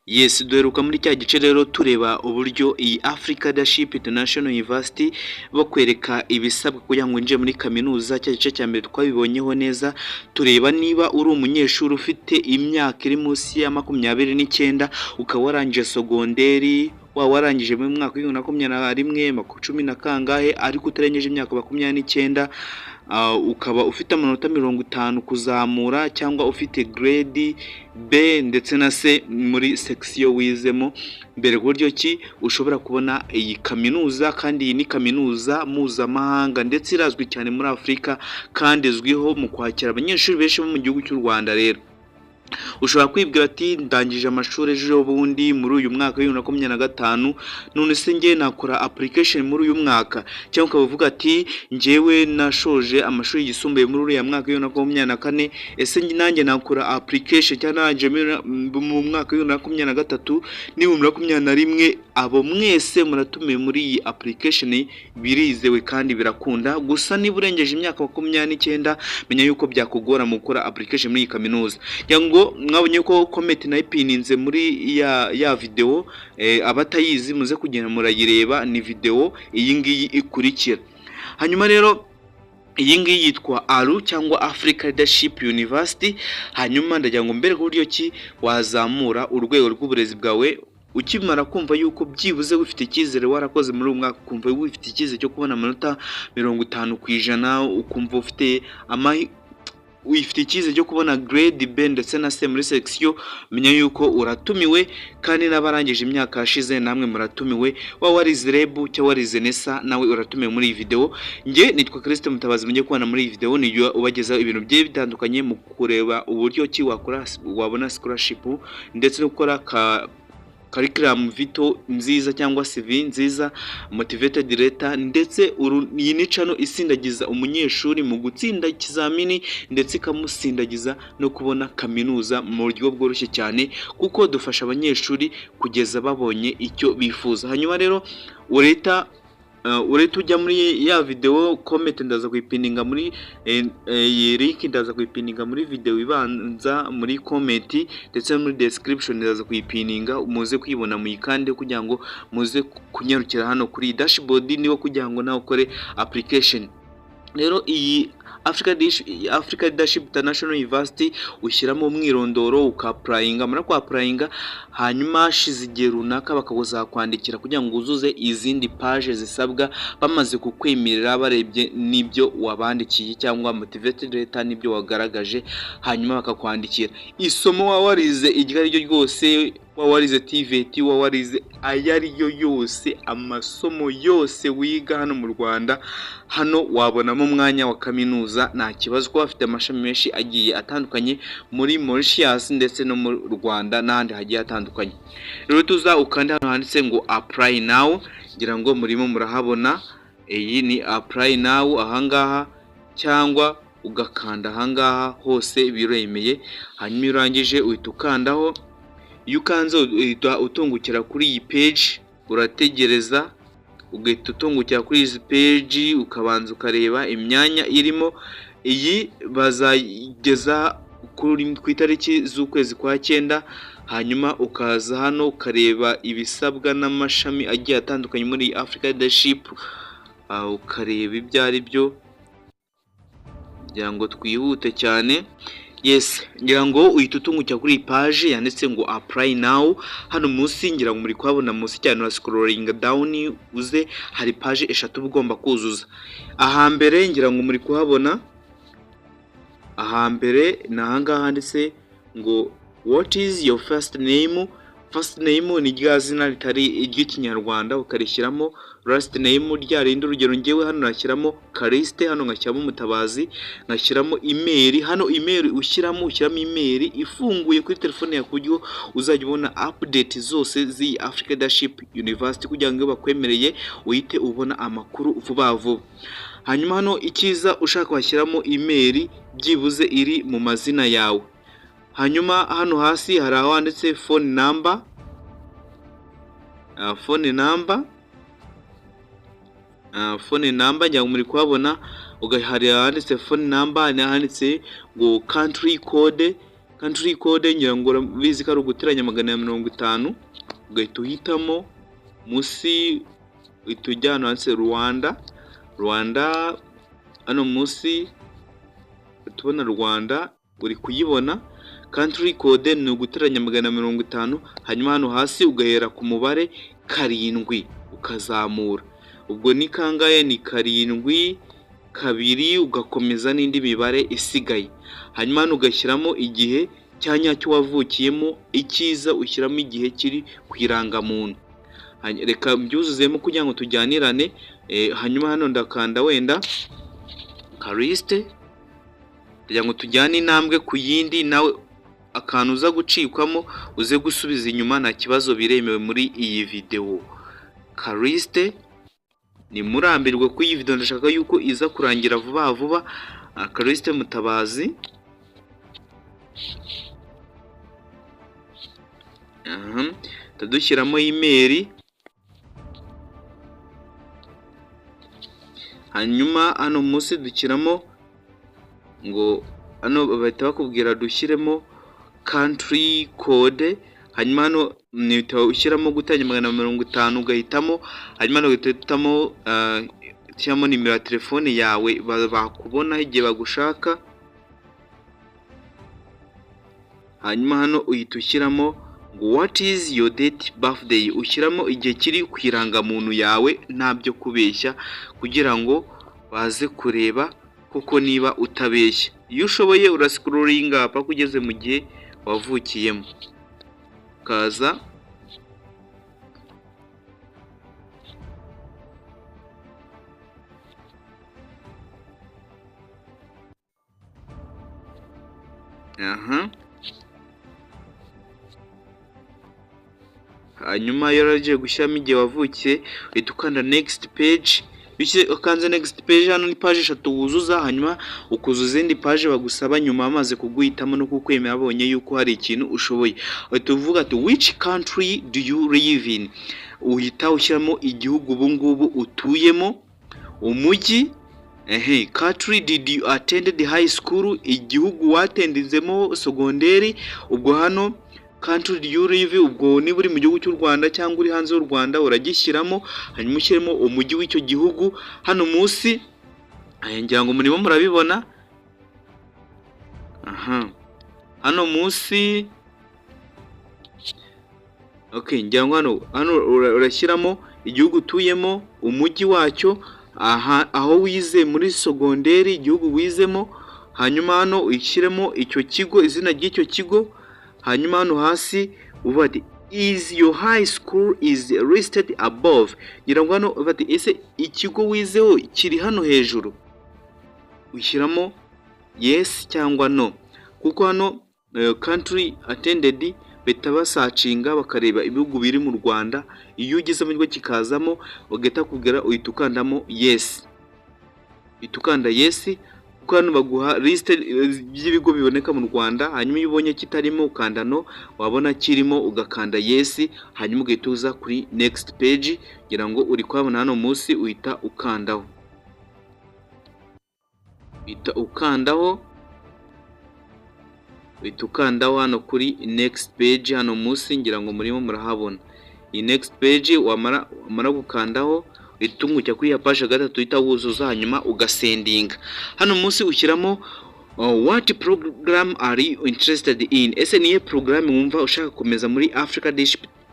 Yes, duheruka muri cya gice rero tureba uburyo iyi Africa Leadership International University bakwereka ibisabwa kugira ngo winjire muri kaminuza. Cya gice cya mbere twabibonyeho neza, tureba niba uri umunyeshuri ufite imyaka iri munsi ya 29, ukaba warangije sogonderi, waba warangije mu mwaka wa 2021, cumi na kangahe, ariko utarengeje imyaka 29, ukaba ufite amanota 50 kuzamura, cyangwa ufite grade B ndetse na C muri section wizemo mbere, ku buryo ki ushobora kubona iyi kaminuza. Kandi iyi ni kaminuza mpuzamahanga, ndetse irazwi cyane muri Afurika, kandi izwiho mu kwakira abanyeshuri benshi bo mu gihugu cy'u Rwanda. Rero ushobora kwibwira ati: "Ndangije amashuri ejo bundi muri uyu mwaka wa 2025, none se njye nakora application muri uyu mwaka?" Cyangwa ukaba uvuga ati: "Njyewe nashoje amashuri yisumbuye muri uriya mwaka wa 2024, ese nanjye nakora application?" Cyangwa narangije mu mwaka wa 2023 n'2021. Abo mwese muratumiwe muri iyi application, birizewe kandi birakunda. Gusa niba urengeje imyaka 29, menya yuko byakugora mu gukora application muri iyi kaminuza. Kugira ngo mwabonye ko comment nayipininze muri ya video, abatayizi muze kugenda murayireba, ni video iyi ngiyi ikurikira. Hanyuma rero iyi ngiyi yitwa ALU cyangwa Africa Leadership University. Hanyuma ndagira ngo mbere uburyo ki wazamura urwego rw'uburezi bwawe. Ukimara kumva yuko byibuze wifite icyizere, warakoze muri uyu mwaka, ukumva wifite icyizere cyo kubona amanota 50%, ukumva ufite wifite icyizere cyo kubona grade B ndetse na C muri section, menya yuko uratumiwe. Kandi n'abarangije imyaka yashize namwe muratumiwe. Waba warize REB cyangwa warize NESA, nawe uratumiwe muri iyi video. Njye nitwa Christ Mutabazi, mujye kubana muri iyi video, ni ubagezaho ibintu bigiye bitandukanye mu kureba uburyo ki wakora wabona scholarship, ndetse no gukora ka curriculum vitae nziza cyangwa CV nziza, motivated letter. Ndetse iyi ni channel isindagiza umunyeshuri mu gutsinda ikizamini, ndetse ikamusindagiza no kubona kaminuza mu buryo bworoshye cyane, kuko dufasha abanyeshuri kugeza babonye icyo bifuza. Hanyuma rero urahita ujya muri ya video, comment ndaza kuyipininga muri iyi link, ndaza kuyipininga muri video ibanza muri comment, ndetse no muri description ndaza kuyipininga, muze kuyibona muyikande kugira ngo muze kunyarukira hano kuri dashboard, niba kugira ngo nawe ukore application. Rero iyi Africa Leadership International University ushyiramo umwirondoro, uka-applyinga. Mara kwa-applyinga, hanyuma hashize igihe runaka bakazakwandikira kugira ngo wuzuze izindi page zisabwa, bamaze kukwemerera barebye n'ibyo wabandikiye cyangwa motivated letter n'ibyo wagaragaje, hanyuma bakakwandikira. Isomo waba warize iryo ari ryo ryose, waba warize TVET, waba warize ayo ari yo yose, amasomo yose wiga hano mu Rwanda, hano wabonamo umwanya wa kaminuza nta kibazo, kuko bafite amashami menshi agiye atandukanye muri Mauritius ndetse no mu Rwanda n'ahandi hagiye hatandukanye. Rero tuza ukanda hano handitse ngo "Apply now". Ngira ngo murimo murahabona, iyi ni "Apply now" ahangaha, cyangwa ugakanda ahangaha, hose biremeye. Hanyuma iyo urangije uhita ukandaho. Iyo ukanze uhita utungukira kuri iyi page, urategereza ugahita utungukira kuri izi page, ukabanza ukareba imyanya irimo. Iyi bazayigeza ku itariki z'ukwezi kwa cyenda. Hanyuma ukaza hano ukareba ibisabwa n'amashami agiye atandukanye muri Africa Leadership, ukareba ibyo ari byo kugira ngo twihute cyane. Yes, ngira ngo uhita utungukira kuri iyi page yanditse ngo "Apply now". Hano munsi ngira ngo muri kuhabona munsi cyane, ura scrolling down uze, hari page eshatu uba ugomba kuzuza. Ahambere ngira ngo muri kuhabona, ahambere ni ahangaha handitse ngo "What is your first name?" First name ni rya zina ritari iry'Ikinyarwanda, ukarishyiramo. Last name rya rindi. Urugero, ngewe hano nashyiramo Kariste, hano ngashyiramo Mutabazi, ngashyiramo email. Hano email ushyiramo email ifunguye kuri telefone yawe, ku buryo uzajya ubona update zose z'iyi Africa Leadership University, kugira ngo iyo bakwemereye uhite ubona amakuru vuba vuba. Hanyuma hano icyiza, ushaka washyiramo email byibuze iri mu mazina yawe. Hanyuma hano hasi hari aho handitse phone number, phone number, phone number ngira ngo muri kuhabona. Hari ahanditse phone number, hari ahanditse ngo country code. Country code ngira ngo urabizi ko ari uguteranya 150, ugahita uhitamo munsi, uhita ujya hano handitse Rwanda. Rwanda hano munsi tubona Rwanda, uri kuyibona. Country code ni uguteranya 150, hanyuma hano hasi ugahera ku mubare 7 ukazamura. Ubwo ni kangahe? Ni 7 2, ugakomeza n'indi mibare isigaye. Hanyuma hano ugashyiramo igihe cya nyacyo wavukiyemo, icyiza ushyiramo igihe kiri ku irangamuntu. Reka mbyuzuzemo kugira ngo tujyanirane. Hanyuma hano ndakanda wenda Callixte kugira ngo tujyane intambwe ku yindi, nawe akantu uza gucikwamo uze gusubiza inyuma, nta kibazo, biremewe muri iyi videwo. Callixte, ntimurambirwe ko iyi video ndashaka yuko iza kurangira vuba vuba. Callixte Mutabazi, dushyiramo email, hanyuma hano munsi dushyiramo ngo hano bahita bakubwira dushyiremo country code, hanyuma hano ushyiramo gutangira 150 ugahitamo, hanyuma hano ugahita uhitamo ushyiramo nimero ya telefone yawe bakubonaho igihe bagushaka. Hanyuma hano uhita ushyiramo ngo "What is your date birthday?", ushyiramo igihe kiri ku irangamuntu yawe, nta byo kubeshya, kugira ngo baze kureba koko niba utabeshya. Iyo ushoboye urascrollinga paka ugeze mu gihe wavukiyemo, ukaza aha. Hanyuma iyo waragiye gushyiramo igihe wavukiye, uhita ukanda next page. Iyo ukanze next page, hano ni page eshatu wuzuza, hanyuma ukuzuza izindi page bagusaba nyuma bamaze kuguhitamo no kukwemera, babonye yuko hari ikintu ushoboye. Uhita uvuga ati "Which country do you live in?" Uhita ushyiramo igihugu ubu ngubu utuyemo, umujyi, ehe, country did you attend the high school, igihugu watendinzemo segonderi. Ubwo hano country do you live, ubwo niba uri mu gihugu cy'u Rwanda cyangwa uri hanze y'u Rwanda uragishyiramo, hanyuma ushyiremo umujyi w'icyo gihugu. Hano munsi ngira ngo murimo murabibona. Aha hano munsi, okay, ngira ngo hano urashyiramo igihugu utuyemo, umujyi wacyo, aha aho wize muri segonderi, igihugu wizemo, hanyuma hano ushyiremo icyo kigo, izina ry'icyo kigo. Hanyuma hano hasi uvuga ati "Is your high school is listed above?" Ngira ngo hano bati ese ikigo wizeho kiri hano hejuru? Ushyiramo yes cyangwa no, kuko hano country attended bahita basearchinga bakareba ibihugu biri mu Rwanda. Iyo ugeze mu kigo kikazamo bagahita bakubwira, uhita ukandamo yes, uhita ukanda yes, kuko hano baguha liste by'ibigo biboneka mu Rwanda. Hanyuma iyo ubonye kitarimo ukanda no, wabona kirimo ugakanda yes, hanyuma ugahita uza kuri next page. Ngira ngo uri kuhabona hano munsi, uhita ukandaho, uhita ukandaho, uhita ukandaho hano kuri next page hano munsi, ngira ngo murimo murahabona iyi next page. Wamara gukandaho uhita ungukira kuri ya page ya gatatu, uhita wuzuza, hanyuma ugasendinga. Hano munsi ushyiramo "What program are you interested in?" Ese niye program wumva ushaka gukomeza muri Africa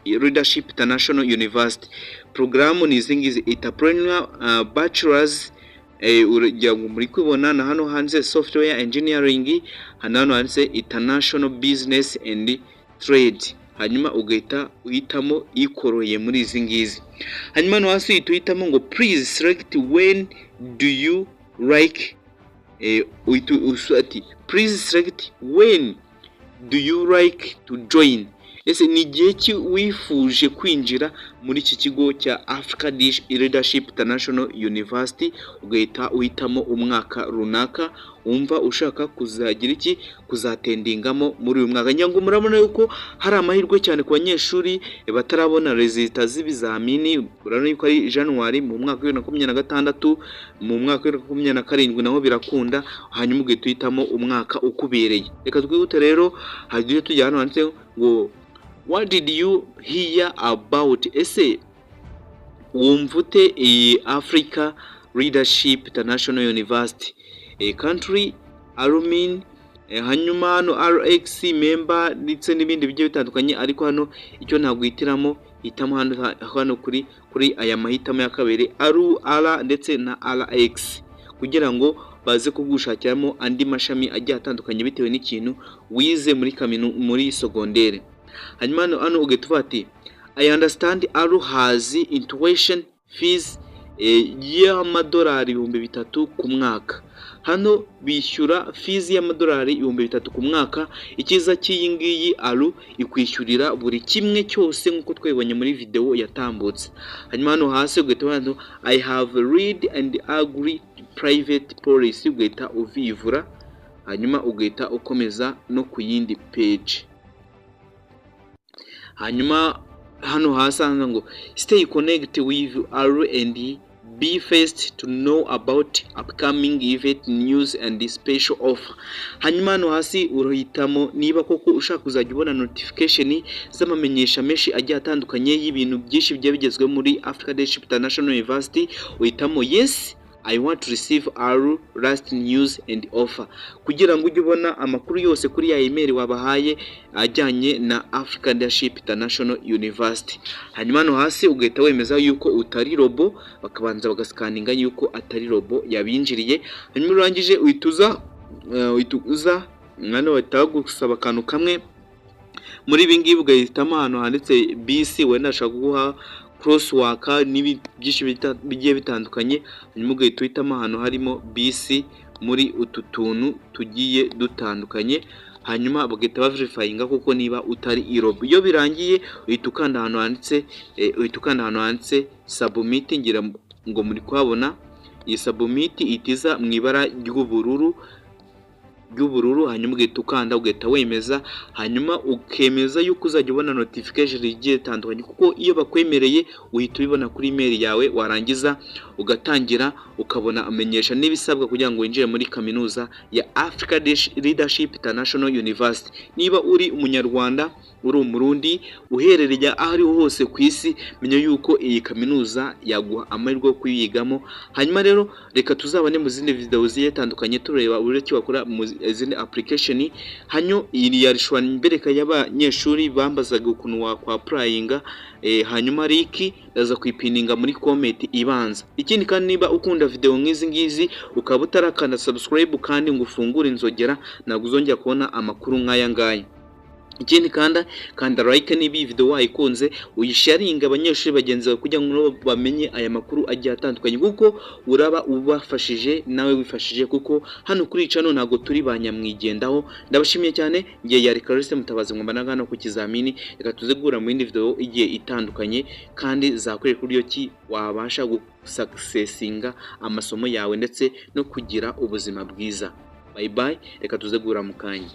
Leadership International University? Program ni izi ngizi: entrepreneur, bachelors, uragira ngo muri kubibona na hano hanze software engineering, hano handitse international business and trade. Hanyuma ugahita uhitamo ikoroye muri izi ngizi. Hanyuma hano hasi uhita uhitamo ngo "Please select when do you like", uhita ati "Please select when do you like to join." Ese ni igihe ki wifuje kwinjira muri iki kigo cya Africa Leadership International University? Ugahita uhitamo umwaka runaka wumva ushaka kuzagira iki, kuzattendingamo muri uyu mwaka. Ngira ngo murabona yuko hari amahirwe cyane ku banyeshuri batarabona résultats z'ibizamini. Urabona yuko ari January mu mwaka wa 2026, mu mwaka wa 2027 naho birakunda. Hanyuma ugahita uhitamo umwaka ukubereye. Reka twihute rero, hagiye tujya hano handitse ngo "What did you hear about?" Ese wumva ute iyi Africa Leadership International University? Country, alumni, hanyuma hano RX member, ndetse n'ibindi bigiye bitandukanye. Ariko hano icyo nagwitiramo, hitamo hano kuri aya mahitamo ya kabiri, R ndetse na RX, kugira ngo baze kugushakiramo andi mashami agiye atandukanye bitewe n'ikintu wize muri muri secondaire. Hanyuma hano ugahita uvuga ati "I understand ALU has tuition fees y'amadolari 3000 ku mwaka." Hano bishyura fees y'amadolari 3000 ku mwaka. Icyiza cy'iyi ngiyi ALU, ikwishyurira buri kimwe cyose nk'uko twabibonye muri video yatambutse. Hanyuma hano hasi ugahita ubona "I have read and agree private policy", ugahita uvivura, hanyuma ugahita ukomeza no ku yindi page. Hanyuma hano hasi handitse ngo "Stay connect with ALU and be first to know about upcoming event, news and special offer." Hanyuma hano hasi urahitamo niba koko ushaka kuzajya ubona notification z'amamenyesha menshi agiye atandukanye y'ibintu byinshi bigiye bigezweho muri Africa Leadership International University. Uhitamo "Yes, I want to receive all last news and offer", kugira ngo ujye ubona amakuru yose kuri ya email wabahaye ajyanye na Africa Leadership International University. Hanyuma hano hasi ugahita wemeza yuko utari robot, bakabanza bagascanninga yuko atari robot yabinjiriye. Hanyuma urangije uhita uza hano, bahita bagusaba akantu kamwe muri ibi ngibi, ugahitamo ahantu handitse BC, wenda ashobora kuguha crosswork n'ibindi byinshi bigiye bitandukanye. Hanyuma ugahita uhitamo ahantu harimo BC muri utu tuntu tugiye dutandukanye, hanyuma bagahita baverifyinga koko niba utari irobot. Iyo birangiye uhita ukanda ahantu handitse submit. Ngira ngo muri kuhabona iyi submit ihita iza mu ibara ry'ubururu. Hanyuma ugahita ukanda, ugahita wemeza, hanyuma ukemeza yuko uzajya ubona notification igiye itandukanye, kuko iyo bakwemereye uhita ubibona kuri email yawe, warangiza ugatangira ukabona amenyesha n'ibisabwa kugira ngo winjire muri kaminuza ya Africa Leadership International University. Niba uri umunyarwanda, uri umurundi, uherereye aho ariho hose ku isi, menya yuko iyi kaminuza yaguha amahirwe yo kuyigamo. Hanyuma rero reka tuzabone mu zindi video zigiye zitandukanye, tureba uburyo ki wakora mu zindi application. Hano iyi yari mbereka y'abanyeshuri bambazaga ukuntu wakwapplyinga. Hanyuma link ndaza kuyipinninga muri comment ibanza. Ikindi kandi, niba ukunda video nk'izi ngizi ukaba utarakanda subscribe kandi ngo ufungure inzogera, ntabwo uzongera kubona amakuru nk'aya ngaya. Ikindi kandi, kanda like niba iyi video wayikunze, uyisharinga abanyeshuri bagenzi bawe kugira ngo nabo bamenye aya makuru agiye atandukanye, kuko uraba ubafashije nawe wifashije, kuko hano kuri channel ntabwo turi ba nyamwigendaho. Ndabashimiye cyane. Ngiye yari Clarisse Mutabazi ngomba hano ku kizamini. Reka tuze guhura mu yindi video igiye itandukanye kandi zakwereka uburyo ki wabasha gusuccessinga amasomo yawe ndetse no kugira ubuzima bwiza. Bye bye, reka tuze guhura mu kanya.